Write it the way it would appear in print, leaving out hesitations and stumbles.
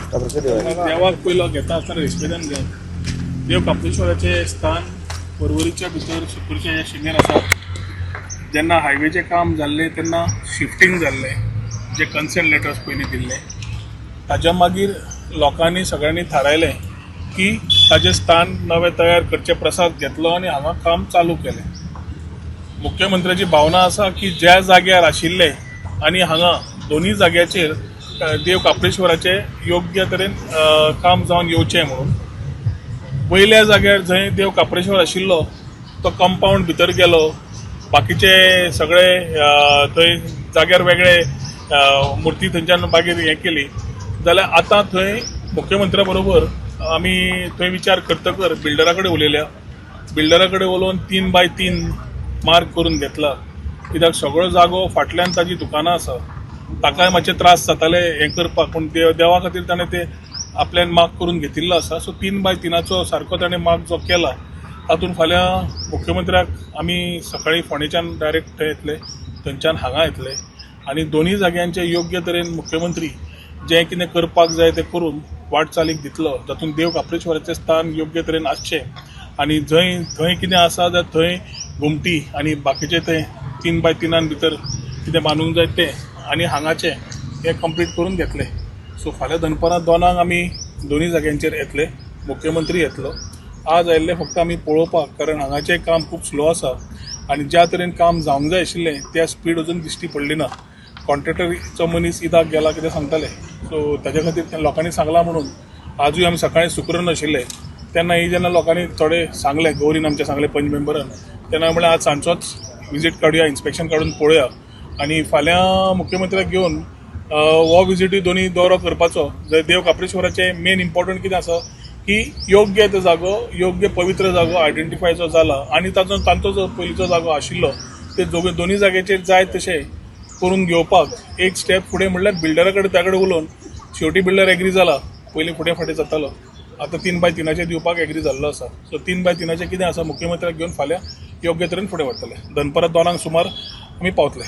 देवाक पयलो घेता आसतना रेस्पेदान घेत. देव कापडेश्वराचें स्थान पर्वरीच्या भितर सुकूरच्या ह्या शिमेर आसा. जेन्ना हायवेचें काम जाल्लें तेन्ना शिफ्टींग जाल्लें, जे कन्सेंट लेटर्स पयलीं दिल्ले, ताज्या मागीर लोकांनी सगळ्यांनी थारायलें की ताजें स्थान नवें तयार करचें. प्रसाद घेतलो आनी हांगा काम चालू केलें. मुख्यमंत्र्याची भावना आसा की ज्या जाग्यार आशिल्ले आनी हांगा दोनूय जाग्याचेर देव कापडेश्वराचें योग्य तरेन काम जावन येवचें म्हणून. वयल्या जाग्यार जंय देव कापडेश्वर आशिल्लो तो कंपावंड भितर गेलो, बाकीचे सगळे थंय जाग्यार वेगळे मुर्ती थंयच्यान मागीर हें केली. जाल्यार आतां थंय मुख्यमंत्र्या बरोबर आमी थंय विचार करतकर बिल्डरा कडेन उलयल्या. बिल्डरा कडेन उलोवन 3 बाय 3 मार्क करून घेतला, कित्याक सगळो जागो फाटल्यान ताजी दुकानां आसा, ताकाय मातशे त्रास जाताले हें करपाक, पूण देवा खातीर ताणें ते आपल्यान मार्क करून घेतिल्लो आसा. सो 3 बाय 3चो सारको ताणें मार्क जो केला, तातूंत फाल्यां मुख्यमंत्र्याक आमी सकाळीं फोंडेच्यान डायरेक्ट थंय येतले, थंयच्यान हांगा येतले आनी दोनूय जाग्यांचे योग्य तरेन मुख्यमंत्री जें कितें करपाक जाय तें करून वाटचालीक दितलो, जातूंत देव कापडेश्वराचें स्थान योग्य तरेन आसचें आनी जंय थंय कितें आसा जाल्यार थंय घुमटी आनी बाकीचें थंय 3 बाय 3 भितर कितें बांदूंक जाय तें आनी हांगाचें हें कंप्लीट करून घेतले. सो फाल्यां दनपारां 2क आमी दोनूय जाग्यांचेर येतले, मुख्यमंत्री येतलो. आज आयिल्ले फक्त आमी पळोवपाक, कारण हांगाचें काम खूब स्लो आसा आनी ज्या तरेन काम जावंक जाय आशिल्लें त्या स्पीड अजून दिश्टी पडली ना. कॉन्ट्रॅक्टरचो मनीस ईदाक गेला कितें सांगताले, सो ताच्या खातीर त्या लोकांनी सांगलां म्हणून आजूय आमी सकाळीं सुक्रून आशिल्ले तेन्ना ही जेन्ना लोकांनी थोडे सांगलें, गौरीन आमचें सांगलें पंच मेंबरान, तेन्ना म्हणलें आज सांजचोच विजीट काडुया, इन्स्पेक्शन काडून पळोवया आनी फाल्यां मुख्यमंत्र्याक घेवन हो विजिटूय दोनूय दौरो करपाचो. जंय देव कापडेश्वराचें मेन इम्पॉर्टंट कितें आसा की योग्य तो जागो, योग्य पवित्र जागो आयडेंटिफाय जो जाला आनी ताचो तांचो जो पयलींचो जागो आशिल्लो ते दोनूय जाग्याचेर जाय तशें करून घेवपाक एक स्टेप फुडें म्हणल्यार बिल्डरा कडेन त्या कडेन उलोवन शेवटी बिल्डर एग्री जाला. पयलीं फुडें फाटीं जातालो, आतां 3 बाय 3चेर दिवपाक एग्री जाल्लो आसा. सो 3 बाय 3चें कितें आसा, मुख्यमंत्र्याक घेवन फाल्यां योग्य तरेन फुडें व्हरतले. दनपरां 2क सुमार आमी पावतले.